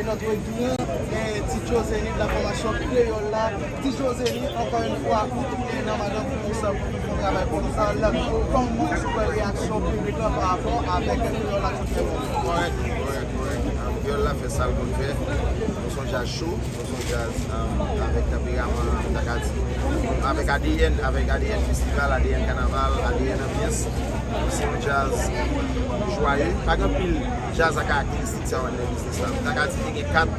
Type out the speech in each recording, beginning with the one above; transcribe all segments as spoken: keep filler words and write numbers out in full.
Notre grand, eh, Ti Joe Zenith, la formation Créole là. Ti Joe Zenith, encore une fois, ou tounen nan Madan Pou Pou Sa pou nou fè yon travay kolosal. Kòman ou wè reaksyon piblik la pa rapò avèk Kreyòl la ki fè bon? Kòrèk, kòrèk, kòrèk. Kreyòl la fè sa l konn fè. Nou se yon djaz cho, nou se yon djaz, um, avèk tanperaman, m ta ka di, avèk A D N, avèk A D N festival, A D N kanaval, A D N anbyans. Se yon djaz ki jwaye. Pa gen anpil djaz a karakteristik sa yo anndan biznis la. M ta ka di te gen kat,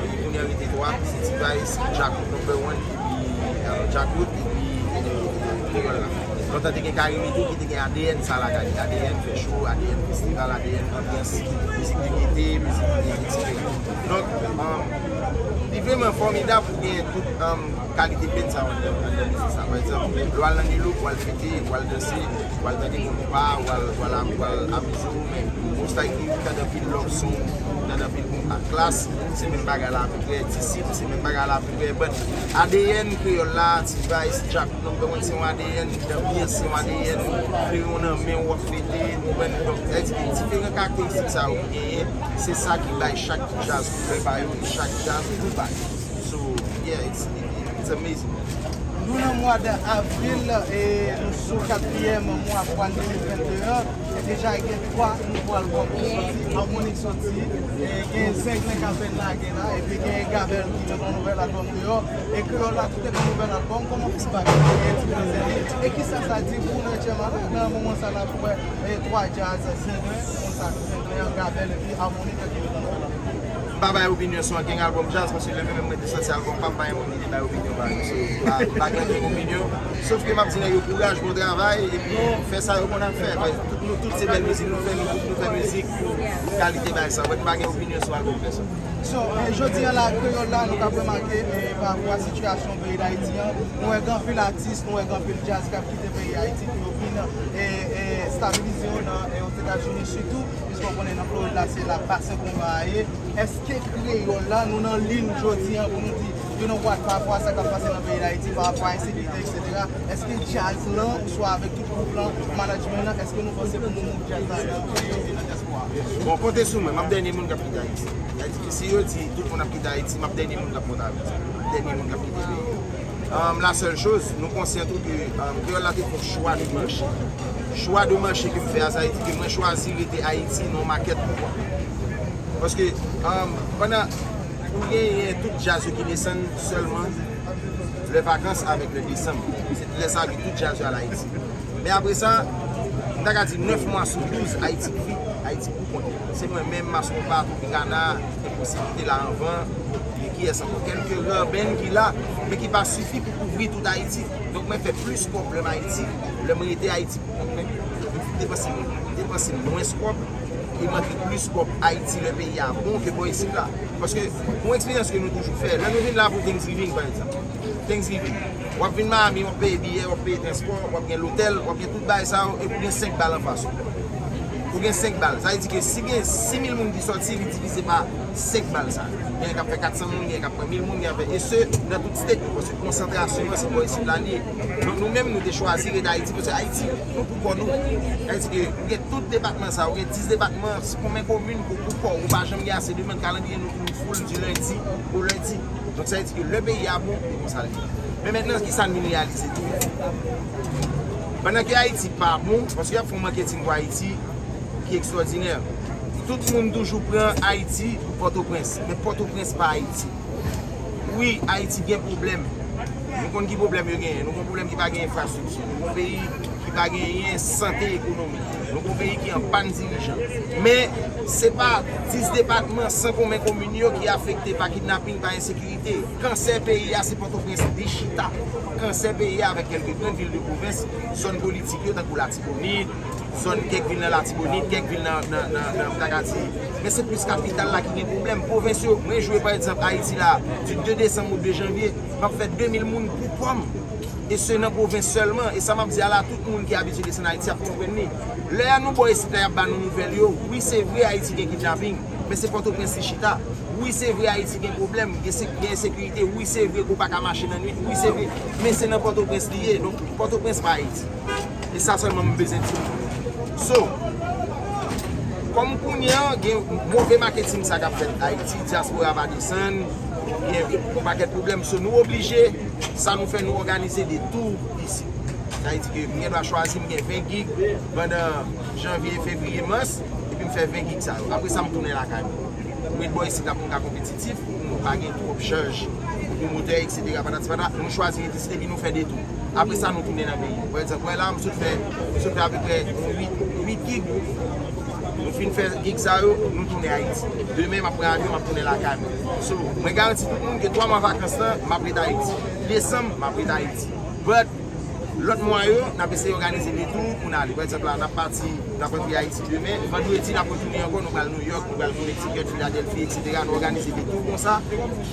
epi kounye a rete twa, se T-Vice, Djakout number one, epi, euh, Djakout, epi, euh, Kreyòl la. Lontan te gen Carimi tou ki te gen A D N sa lakay li. A D N fè cho, A D N festival, A D N anbyans, mizik de gete, mizik de, etsetera. Donk, um, li vrèman fòmidab pou gen tout, um, kalite band sa yo anndan, anndan biznis la. Pa egzanp, lè w al nan Nilo, w al fete, w al danse, w al tande konpa, w al, w al, w al amize w, men yon style ki tande anpil love song, tande anpil konpa. Klass, se menm bagay la apeprè, Disip, se menm bagay la apeprè, but A D N Kreyòl la, T-Vice, Djakout, non, mwen se yon A D N, anbyans se yon A D N, kleyon nan men w, w ap fete, ou konprann? Donk, sa vle di ke diferan karakteristik sa yo ki genyen, se sa ki bay chak djaz koulè pa yo, e chak djaz gou pa yo. So, yeah, it's, it's amazing. Nou nan mwa de avril, e nou sou katriyèm mwa pou ane de mil venteyen, e deja gen twa nouvo albòm ki soti, Harmonik soti, e gen Zenglen k apenn lage la, epi gen Gabèl ki met yon nouvèl albòm deyò, e Kreyòl la tou te gen nouvèl albòm, kòman feedback ou gen ti Brazil, e kisa sa di pou nou etcetera nan moman sa la pou wè, e twa djaz, Zenglen, konsa, Zenglen, Gabèl, epi Harmonik ki met yon nouvèl albòm? M pa bay opinyon sou ankenn albòm djaz, paske lè mwen menm mwen te sòti albòm pa m, pa gen moun ki te bay opinyon pa m. So, m pa, m pa gen ankenn opinyon. Sof ke m ap di nèg yo kouraj, bon travay, epi fè sa yo konn ap fè. Paske tout, nou tout se bèl mizik nou fè, nou tout nou fè mizik pou kalite bagay sa. Mwen m pa gen opinyon sou albòm pèsòn. So, eh, jodi a la, Kreyòl la, nou ka remake, eh, pa rapò a sitiyasyon peyi Dayiti an, nou wè gen anpil atis, nou wè gen anpil djaz k ap kite peyi Ayiti pou yo vin, eh, eh, stabilize yo nan, eh, Ozetazini sitou. Piske w konnen nan Florid la, se la basen konba a ye. Èske Kreyòl la, nou nan liy jodi a pou nou di, you know what, pa rapò a sa k ap pase nan peyi Dayiti, pa rapò a ensekirite, etsetera, èske djaz lan, oswa avèk tout gwoup lan, management lan, èske nou panse pou nou move djaz la nan, nan dyaspora? Bon, konte sou mwen, m ap dènye moun k ap kite Ayiti. Sa di ke si yo di tout moun ap kite Ayiti, m ap dènye moun k ap monte avyon sa. M ap dènye moun k ap kite peyi a. Um, la sèl choz, nou konsyan tou ke, um, Kreyòl la te fè yon chwa de mache. Chwa de mache ke m fè a, sa vle di ke mwen chwazi rete Ayiti nan yon makèt pouvwa. Paske, um, pandan ou genyen tout djaz yo ki desann sèlman lè vakans avèk lè desanm. Se lè sa ke tout djaz yo al Ayiti. Men apre sa, m ta ka di nèf mwa sou douz, Ayiti vid, Ayiti pou kont li. Se mwen menm, Mass Konpa, Tropicana, Enposib ki te la anvan, e kiyès ankò? Kèlke rare band ki la, men ki pa sifi pou kouvri tout Ayiti. Donk mwen fè plis kòb lè m Ayiti, lè m rete Ayiti pou kont mwen, m depanse, m depanse mwens kòb, e m antre plis kòb Ayiti lè peyi a bon ke bò isit la. Paske, yon eksperyans ke nou toujou fè, lè nou vin la pou Thanksgiving, pa egzanp, Thanksgiving. W ap vin Miami, w ap peye biyè, w ap peye transpò, w ap gen lotèl, w ap gen tout bagay sa yo, epi w gen senk bal anfas ou. Ou gen senk bal. Sa vle di ke si gen sis mil moun ki sòti, li divize pa senk bal sa. Gen k ap fè kat san moun, gen k ap pran mil moun, gen k ap fè, e se nan tout state yo, paske konsantrasyon an se bò isit la li ye. Donk nou menm, nou te chwazi rete Ayiti, paske Ayiti, nou pou kò nou. Sa vle di ke ou gen tout depatman sa, ou gen dis depatman, konbyen komin pou, pou kò, ou pa janm gen ase de moun, kalandriye nou toujou full du lundi au lundi. Donk, sa vle di ke lè peyi a bon, e konsa l ye. Men mentnan, kisa n vin reyalize tou? Pandan ke Ayiti pa bon, paske y ap fè yon maketing pou Ayiti ki ekstwòdinè. Tout moun toujou pran Ayiti pou Pòtoprens, men Pòtoprens pa Ayiti. Wi, Ayiti gen pwoblèm. Nou konn ki pwoblèm yo genyen. Nou gen yon pwoblèm ki pa gen enfrastrikti. Nou gen yon peyi ki pa genyen sante ekonomik. Nou gen yon peyi ki an pàn dirijan. Men, se pa dis depatman san konbyen komin yo ki afekte pa kidnaping, pa ensekirite. Kansè peyi a, se Pòtoprens li chita. Kansè peyi a, avèk kèlke grann vil de pwovens, zòn politik yo, tankou Latibonit, zòn kèk vil nan Latibonit, kèk vil nan, nan, nan, nan, m ta ka di. Men se plis kapital la ki gen pwoblèm. Pwovens yo, mwen jwe, pa egzanp, Ayiti la, di de desanm o de janvye, m ap fè de mil moun pou kò m. E se nan pwovens sèlman. E sa m ap di a la, tout moun ki abitye desann Ayiti ap konprann li. Lè a nou bò isit la, y ap ba nou nouvèl yo. Wi, se vre, Ayiti gen kidnaping, men se Pòtoprens li chita. Wi, se vre, Ayiti gen pwoblèm, gen se-, gen ensekirite. Wi, se vre, ou pa ka mache nan nwit. Wi, se vre, men se nan Pòtoprens li ye. Donk, Pòtoprens pa Ayiti. E sa sèlman m bezwen di. So, Kòm kounye a gen move maketing sa k ap fèt Ayiti, dyaspora pa desann, gen yon pakèt pwoblèm, so nou oblije, sa nou fè, nou òganize de tou isi. Sa vle di ke m gen dwa chwazi, m gen ven gig pandan janvye, fevriye, mas, epi m fè ven gig sa yo. Apre sa, m tounen lakay mwen. M ret bò isit la pou m ka konpetitif, pou m pa gen twòp chaj pou pwomotè, etsetera, patati patata. Nou chwazi ret isit epi nou fè de tou. Apre sa, nou tounen nan peyi. Pa egzanp, wè la, m sot fè, m sot fè apeprè uit, uit gig. Nou fin fè gig sa yo, nou tounen Ayiti. Demen, m ap pran avyon, m ap tounen lakay mwen. So, mwen garanti tout moun ke twa mwa vakans lan, m ap ret Ayiti. Desanm, m ap ret Ayiti. But, lòt mwa yo, n ap eseye òganize de tou pou n ale. Pa egzanp la, n ap pati, n ap antre Ayiti demen. Vandredi, n ap retounen ankò, nou pral New York, nou pral Connecticut, Philadelphie, etsetera. Nou òganize de tou konsa.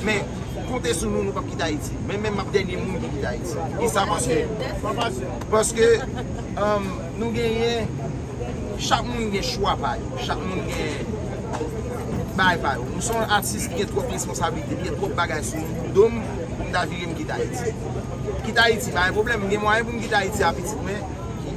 Men, konte sou nou, nou p ap kite Ayiti. Men menm m ap dènye moun ki kite Ayiti. Kisa? Paske, paske, um, nou genyen, chak moun gen chwa pa yo. Chak moun gen bagay pa yo. M se yon atis ki gen twòp responsablite, m gen twòp bagay sou do m pou m ta vire m kite Ayiti. Kite Ayiti pa yon pwoblèm. M gen mwayen pou m kite Ayiti a pitit mwen,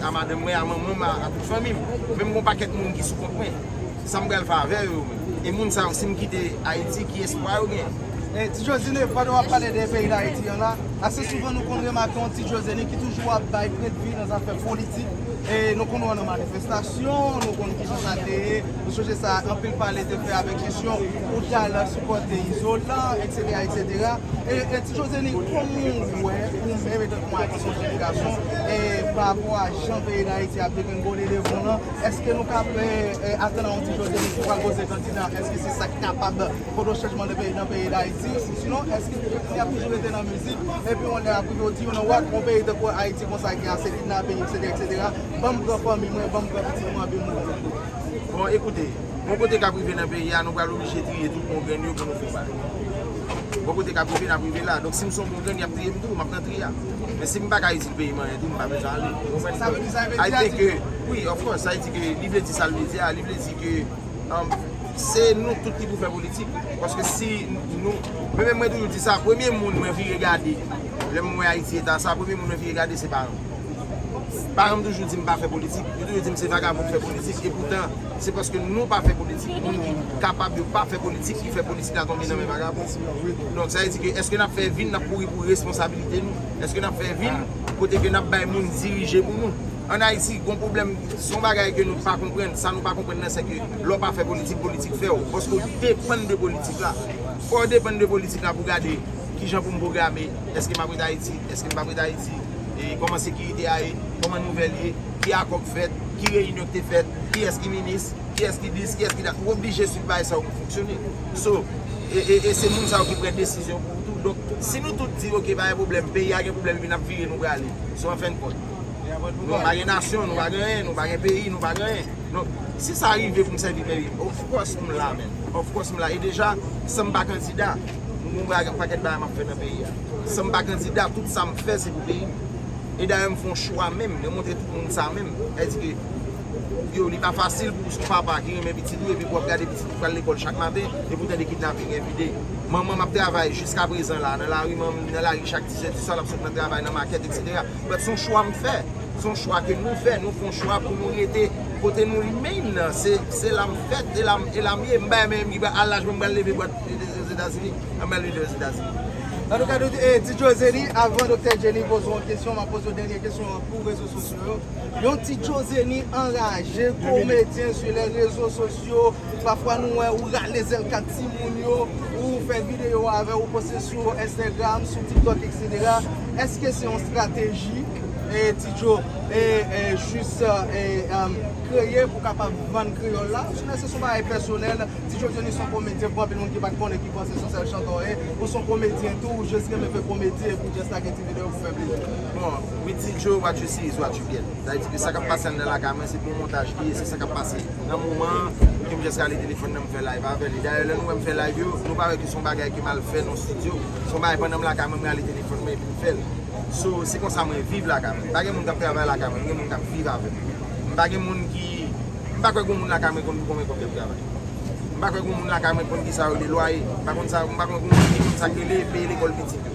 a madanm mwen, a manman m, a, a tout fanmi m. Men m gen yon pakèt moun ki sou kont mwen. Sa m pral fè avè yo menm? E moun sa yo, si m kite Ayiti, ki espwa yo gen? E, Ti Jozeni, pandan w ap pale de peyi Dayiti an la, ase souvan nou konn remake yon Ti Jozeni ki toujou ap bay kredi nan zafè politik. E nou konn wè nan manifestasyon, nou konn kijan sa te ye. Nou sonje sa, anpil pale te fè avèk kesyon ou t al sipòte Izolan, etsetera, etsetera. E, e Ti Jozeni, kòman w wè, ou menm etan ke yon atis, yon jèn gason, e pa rapò a jan peyi Dayiti ap degringole devan w lan, èske nou ka, e, e, atann a yon Ti Jozeni ki pral poze kandida? Èske se sa k kapab pote yon chanjman nan peyi, nan peyi Dayiti? Sinon, èske y ap toujou rete nan mizik, epi yon lè ap rive, yo di, you know what, yon peyi tankou Ayiti konsa ki ase kidnaping, etsetera, etsetera, ban m pran fanmi mwen, ban m pran pitit mwen, epi m mouri? Bon, ekoute, bon kote k ap rive nan peyi a, nou pral oblije triye tout bon grenn yo pou nou fè sa. Bon kote k ap rive, n ap rive la. Donk, si m se yon bon grenn, y ap triye m tou, m ap nan tri a. Men si m pa ka itil peyi m anyen tou, m pa bezwen ale. Ou konprann? Sa vle di, sa vle di I think ke, wi, of course, sa vle di ke li vle di sa l vle di a, li vle di ke, um, se nou tout ki pou fè politik. Paske si nou, men menm mwen toujou di sa, premye moun mwen vire gade, lè m wè Ayiti eta sa, premye moun mwen vire gade se paran m. Paran m toujou di m pa fè politik. Yo toujou di m se vagabon k fè politik. Epoutan, se paske nou pa fè politik. Moun ki kapab yo pa fè politik, ki fè politik la tonbe nan men vagabon. Donk, sa vle di ke èske n ap fè vin, n ap kouri pou responsabilite nou? Èske n ap fè vin kote ke n ap bay moun dirije pou nou? Ann Ayiti, gon pwoblèm, se yon bagay ke nou pa konprann. Sa nou pa konprann nan, se ke lè w pa fè politik, politik fè w. Paske w depann de politik la. Fò w depann de politik la pou gade kijan pou m pwograme, èske m ap ret Ayiti, èske m p ap ret Ayiti, e kòman sekirite a ye, kòman nouvèl ye, ki akò k fèt, ki reyinyon k te fèt, kiyès ki minis, kiyès ki dis, kiyès ki dat. Ou oblije swiv bagay sa yo pou fonksyone. So, e, e, e se moun sa yo ki pran desizyon pou ou tou. Donk, si nou tout di, oke, pa gen pwoblèm, peyi a gen pwoblèm, epi n ap vire, nou prale. So, an fen de kont, nou pa gen nasyon, nou pa gen anyen, nou pa gen peyi, nou pa gen anyen. Donk, si sa rive pou m sèvi peyi m, of course m la, man. Of course m la. E deja, san m pa kandida, m gen yon pakèt bagay m ap fè nan peyi a. San m pa kandida, tout sa m fè, se pou peyi m. E dayè, m fè yon chwa menm, mwen montre tout moun sa menm. Sa vle di ke, yo, li pa fasil pou yon papa ki renmen pitit ou, epi pou w ap gade pitit ou pral lekòl chak maten, epi w tande kidnaping everyday. Manman m ap travay jiskaprezan la, nan lari, nan lari chak dizè di swa, l ap sot nan travay, nan makèt, etsetera. But se yon chwa m fè. Se yon chwa ke nou fè. Nou fè yon chwa pou nou rete kote nou remain nan. Se, se la m fèt, e la m, e la m ye. M pa menm ki al laj mwen, m pral leve bwat Ozetazini. M pral leve Ozetazini. Antouka, Ti Jozeni, avan Doktè Jenny poze yon kesyon, m ap poze yon dènye kesyon pou rezo sosyo yo. Yon Ti Jozeni anraje, komedyen sou lè rezo sosyo, pafwa nou wè ou rale zèl kat timoun yo, ou fè videyo avè yo, ou poste sou Instagram, sou TikTok, etsetera. Èske se yon estrateji, e, Ti Joe, e, e, jis, e, e, kreye pou kapab vann kreyòl la? Oubyen se yon bagay pèsonèl? Ti Joe Johnny se yon komedyen, pou anpil moun ki pa t konnen, ki panse se yon sèl chantè w ye, ou se yon komedyen tou, ou jis renmen fè komedi epi w jis lage ti videyo pou fè plezi? Bon, with Ti Joe, what you see is what you get. Sa vle di ke sa k ap pase anndan lakay mwen, se pou yon montaj li ye, se sa k ap pase nan moman an, ke m jis rale telefòn nan, m fè live avè l. E dayè, lè nou wè m fè live yo, nou pa wè ke se yon bagay ke m al fè nan estidyo, se yon bagay pandan m lakay mwen, m rale telefòn mwen epi m fè l. So, se konsa mwen viv lakay mwen. M pa gen moun k ap travay lakay mwen, m gen moun k ap viv avè m. M pa gen moun ki, m pa kwè gen moun lakay mwen konn pou konbyen kòb y ap travay. M pa kwè gen moun lakay mwen konn kisa yo rele lwaye. M pa konn sa, m pa kwè gen moun ki konn sa k rele peye lekòl pitit yo.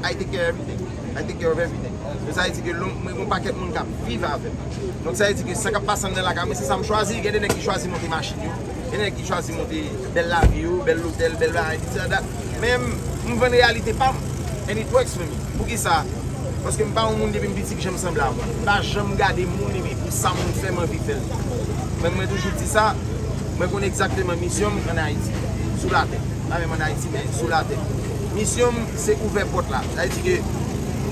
I take care everything. I take care of everything. Sa vle di ke lon- mwen gen yon pakèt moun k ap viv avè m. Donk, sa vle di ke sa k ap pase anndan lakay mwen, se sa m chwazi. Gen de nèg ki chwazi monte machin yo, gen de nèg ki chwazi monte bèl lavi yo, bèl lotèl, bèl bagay, this and that. Men m, m vann reyalite pa m. And it works for me. Poukisa? Paske m pa yon moun depi m piti ki janm sanble avè w. M pa janm gade moun epi pou sa moun fè m anvi fè l. Men mwen toujou di sa, mwen konn egzakteman misyon m ann Ayiti, sou latè. Pa menm ann Ayiti, men sou latè. Misyon m, se ouvè pòt la. Sa vle di ke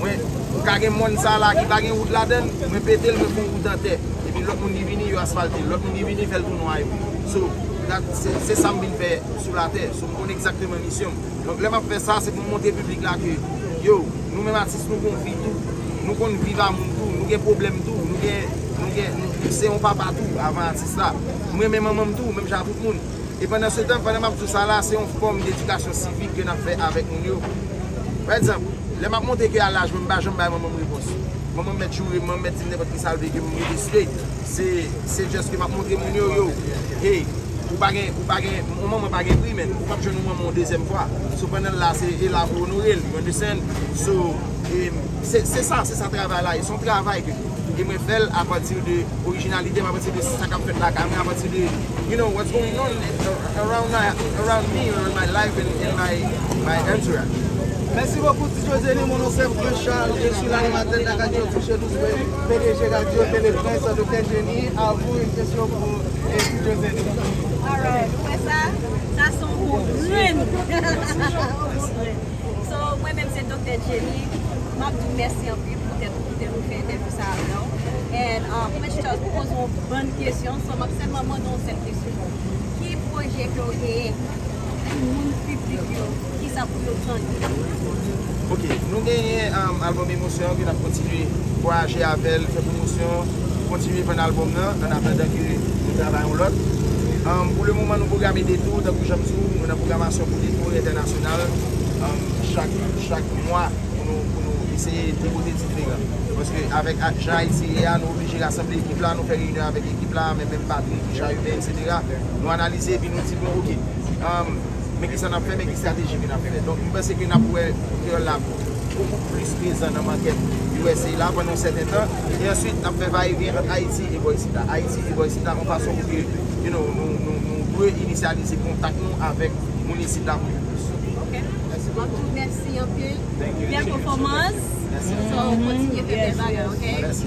mwen, ou ka gen mòn sa la ki pa gen wout ladan l, mwen pete l, mwen fè yon wout an tè. Epi lòt moun ki vini, yo asfalte l. Lòt moun ki vini, fè l tou nwa epi. So, that- se se sa m vin fè sou latè. So, m konn egzakteman misyon m. Donk, lè m ap fè sa, se pou m montre piblik la ke, yo, nou menm atis, nou gon vi tou. Nou konn viv a moun tou. Nou gen pwoblèm tou. Nou gen, nou gen, nou, se yon papa tou, avan atis la. M renmen manman m tou, menm jan ak tout moun. E pandan se tan, pandan m ap di w sa la, se yon fòm de edikasyon sivik ke n ap fè avèk moun yo. Pa egzanp, lè m ap montre ke a laj mwen, m pa janm bay manman m repons. Manman m mèt joure m, manman m mèt di m nenpòt ki sa l vle ke m rete straight. Se, se just ke m ap montre moun yo, yo, hey, ou pa gen, ou pa gen, yon manman pa gen pri, men ou p ap jwenn yon manman yon dezyèm fwa. So, pandan l la, se e la pou onore l, you understand? So, e, se, se sa, se sa travay la ye. Se yon travay ke, e mwen fè l apati de orijinalite m, apati de sa k ap fèt lakay mwen, apati de, you know, what's going on around my, around me, around my life and, and my, my entourage. Merci beaucoup, Ti Joe Zeni. Mon nom c'est Prince Charles. Je suis l'animateur de la radio Touche Douce, P D G Radio Télé Prince, Doktè Jenny. À vous, une question pour, eh, Ti Joe Zeni. Alright, ou wè sa? Sa se yon bon grenn. So, mwen menm se Doktè Jenny. M ap di w mèsi anpil poutèt ou kite nou fè entèvyou sa avè w. And, uh, Prince Charles te poze yon bann kesyon, so m ap sèlman mande yon sèl kesyon. Ki pwojè ke w genyen pou moun, piblik yo, kisa pou yo tande? Ok, nou genyen, um, albòm Emosyon ke n ap kontinye vwayaje avè l, fè pwomosyon, kontinye vann albòm nan, an atandan ke nou travay yon lòt. Um, pou le moman, nou pwograme de tou, tankou jan m di w, nou nan pwogramasyon pou de tou entènasyonal, um, chak, chak mwa pou nou, pou nou eseye de kote diferan. Paske avèk a- jan Ayiti ye a, nou oblije rasanble ekip la, nou fè reyinyon avèk ekip la, men menm batri, ki chaje, etsetera. Nou analize epi nou di, bon, ok, um, men kisa n ap fè, men ki estrateji ke n ap fè. Donk, m panse ke n ap wè kreyòl la bokou plis prezan nan makèt U S A la pandan yon sèten tan. E answit, n ap fè vayevyen ant Ayiti e bò isit la. Ayiti e bò isit la, yon fason pou ke, you know, nou, nou, nou reyinisyalize kontak nou avèk moun isit la pou pi plis. Ok. M ap di w mèsi anpil. Thank you. Bèl pèfòmans. Mèsi. So, kontinye fè bèl bagay, ok? Mèsi.